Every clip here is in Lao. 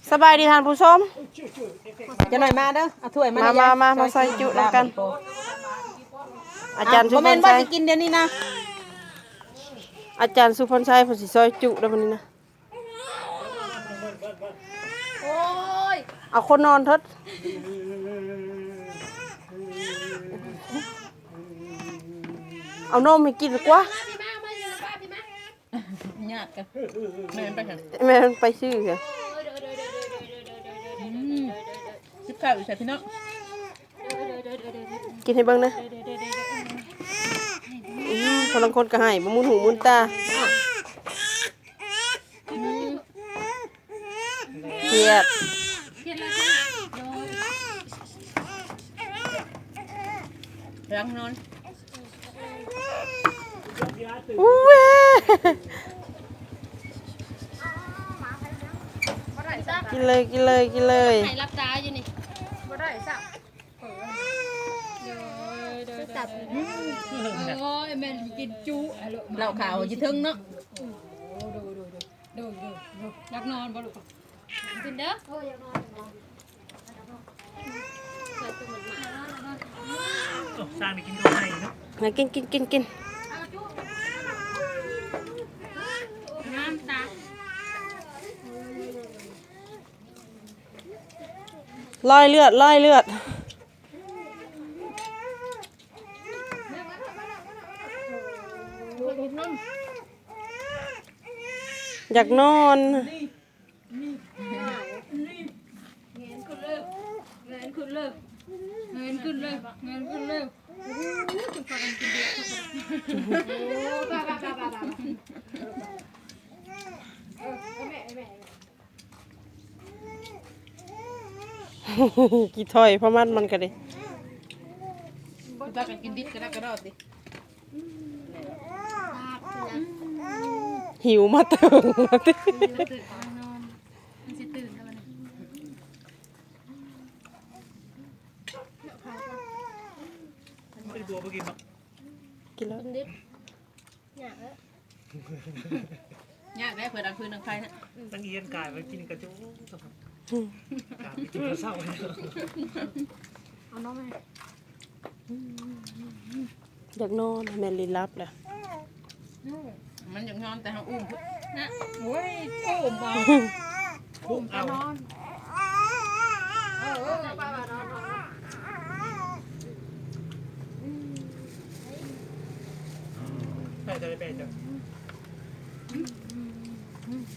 ສະບາຍດີທ່ານຜູ້ຊົມ ຈັກໜ້ອຍມາເດີ ເອົາຖ້ວຍມາ ມາ ມາ ມາ ມາຊອຍຈຸນຳກັນ ອາຈານສຸພົນໄຊ ບໍ່ແມ່ນວ່າຊິກິນດຽວນີ້ນະ ອາຈານສຸພົນໄຊເພິ່ນຊິຊອຍຈຸເດີມື້ນີ້ນະ ໂອ້ຍ ເອົາຄົນນອນເທີດ ເອົານົມໃຫ້ກິນກວ່າ. ຍາດກັນ ແມ່ນໄປໃສ ແມ່ນໄປຊື້ ອືມ ສິບເກົ້າຢູ່ໃສພີ່ນ້ອງ ກິນໃຫ້ເບິ່ງແດ່ ອືມ ພະລັງຄົນກໍໃຫ້ບໍ່ໝູນຫູໝູນຕາ ອືມ ຄຽດ ຫຼັງນອນ ອຸ້ຍ ກິນເລີຍ ກິນເລີຍ ກິນເລີຍ ໃຫ້ຫຼັບຕາຢູ່ນີ້ ບໍ່ໄດ້ຊ້ຳ ໂອ້ຍ ແມ່ນກິນຈຸ ເຫຼົ້າຂາວຢູ່ເທິງເນາະ ໂດຍ ໂດຍ ໂດຍ ຢາກນອນບໍ່ລູກ ກິນເດີ ສ້າງໄດ້ກິນເຂົ້າໃຫ້ເນາະ ມາກິນ ກິນ ກິນ ກິນ ລອຍເລືອດ ລອຍເລືອດ ຢາກນອນ. ເງີຍຂຶ້ນເລີຍ ເງີຍຂຶ້ນເລີຍ ເງີຍຂຶ້ນເລີຍ ເງີຍຂຶ້ນເລີຍ ໂອ້ໂຫ ຈົນພາກັນກິນເບຍ ໂອ້ ໄປໆໆໆ ເອີ ແມ່ ແມ່ ຂີ້ຖອຍ ພະມັນ ມັນກະເດ ພາກັນກິນດິບກະດອກກະດໍຕິ. ຫິວມາເຕີງ ມັນຊິຕື່ນແລ້ວບັດນີ້ ກິນແລ້ວ ຍາກເດ້ ເພິ່ນເອົາຄືນເອົາໄຂ່ນະ ນັກຮຽນກາຍມາກິນກະຈຸ ອືມ ກາຍໄປກິນເຂົ້າເຊົ້າ ເອົານ້ອງແມ່ ຢາກນອນ ແມ່ນລີນຫຼັບແລ້ວ ມັນຢາກນອນແຕ່ເຮົາອຸ້ມພຸ້ນນະ ໂອ້ຍ ອຸ້ມເອົາ ອຸ້ມແຕ່ນອນ ເອີ ເອີ ໄປໆ ນອນ ນອນ ໄປເດີ ໄປເດີ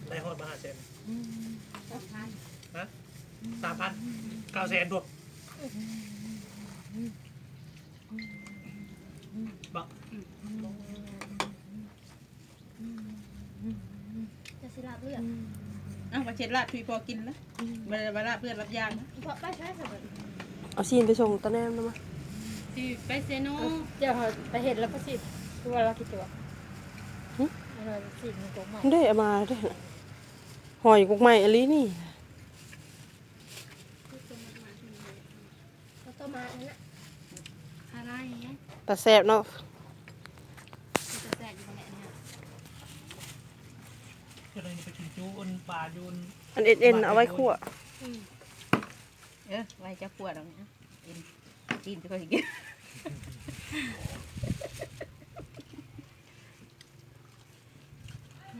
ໄດ້ຮອດມະຫາເສນ ສາມພັນ ຮະ ສາມພັນ ເກົ້າແສນພຸ້ນ ບໍ່ ຈະຊິລາບເລືອດ ເອົ້າ ມາເຊັດລາບທຸຍພໍກິນລະ ບໍ່ໄດ້ວ່າລາບເລືອດລາບຢາງ ເພາະໄປໃສສະບັດ ເອົາຊີ້ນໄປສົ່ງຕາແນມນຳມາ ຊິໄປເຊໂນ ເຈົ້າໄປເຮັດລະປະສິດ ຄືວ່າລາວຄິດຕົວ ຫຶ ອັນນັ້ນຊີ້ນມັນກົກໄມ້ ເດ້ ເອົາມາເດ້ ຫອຍກົກໄມ້ອີ່ຫຼີນີ້ ເອົາໂຕມາອັນນັ້ນນະ ອາລາຍ ຕາແຊບເນາະ ເປັນຕາແຊບຢູ່ແຫຼະນີ້ ຈະໄດ້ໄປກິນຈຸອັນປາຢູ່ອັນ ອັນເອັນໆ ເອົາໄວ້ຂົ້ວ ອືມ ເອີ ໄວ້ເຈົ້າຂົ້ວດອກນີ້ ເອັນ ຊີ້ນຈະຄ່ອຍກິນ.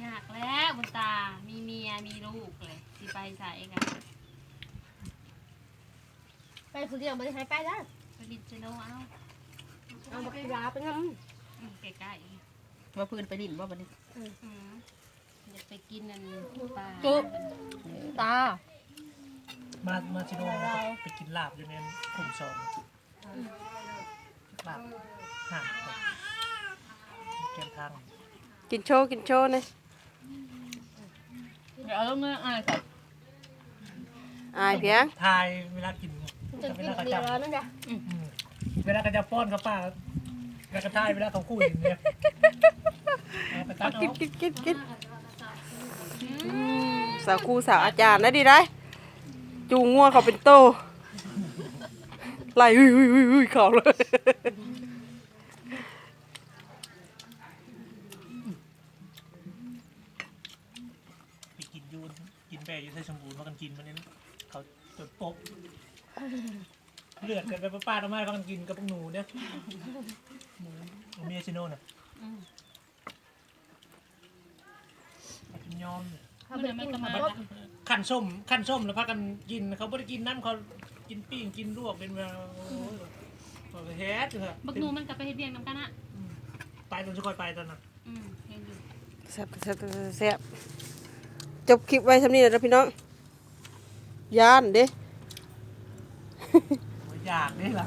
ຍາກແລ້ວບຸນຕາ ມີເມຍມີລູກເລີຍ ຊິໄປໃສກະ ໄປຜູ້ດຽວບໍ່ໄດ້ໃຫ້ໄປແລ້ວ ໄປຫຼິ້ນເຊໂນເອົາ ເອົາບັກກິລາໄປນຳ ອືມ ໃກ້ໆ ວ່າເພິ່ນໄປຫຼິ້ນບໍ່ບັດນີ້ ອືມ ຢາກໄປກິນອັນປາ ຈຸ ຕາ ມາ ມາຊິໂນ ໄປກິນລາບຢູ່ໃນຂຸມສອງ ລາບ ຫາ ແກມທາງ ກິນໂຊ ກິນໂຊແດ່ ເອົາລົງມາ ອາຍ ອາຍພຽງ ຖ່າຍເວລາກິນ ເວລາເຂົາຈັບ ອືມ ເວລາເຂົາຈັບປ້ອນເຂົ້າປາກ ແລ້ວກະຖ່າຍເວລາເຂົາຄຸຍເດ ເອົາ ກິນ ກິນ ກິນ ກິນ ອືມ ສາວຄູສາວອາຈານໄດ້ດີໄດ ຈູງງົວເຂົາເປັນໂຕ ໄລ່ຫຶຍໆໆໆ ເຂົາເລີຍ ໄປກິນຢູ່ ກິນໄປ ຢູ່ໄຊສົມບູນ ພາກັນກິນມື້ນີ້ນະ ເຂົາຈົນປົບ ເລືອດກັນໄປປາດອອກມາ ພາກັນກິນກັບພວກໜູເດ້ ໝູເມຊິໂນນະ ອືມ ກິນຍອມ ເຮົາບໍ່ໄດ້ກິນ ມັນກໍມາ ຄັນສົ້ມ ຄັນສົ້ມແລ້ວພາກັນກິນ ເຂົາບໍ່ໄດ້ກິນນຳ ເຂົາກິນປີ້ງກິນລວກ ເປັນແບບ ໂອ້ຍ ເຂົາກໍເຮັດເຖາະ ບັກໜູມັນກໍໄປເຮັດວຽກນຳກັນນະ ອືມ ໄປຕອນ ຊິຄ່ອຍໄປຕອນນັ້ນ ອືມ ເຫັນຢູ່ ແຊບ ແຊບ ແຊບ ຈົບຄລິບໄວ້ສ່ຳນີ້ແຫຼະເດີພີ່ນ້ອງ ຢ້ານເດ້ ບໍ່ຢາກເດ້ລະ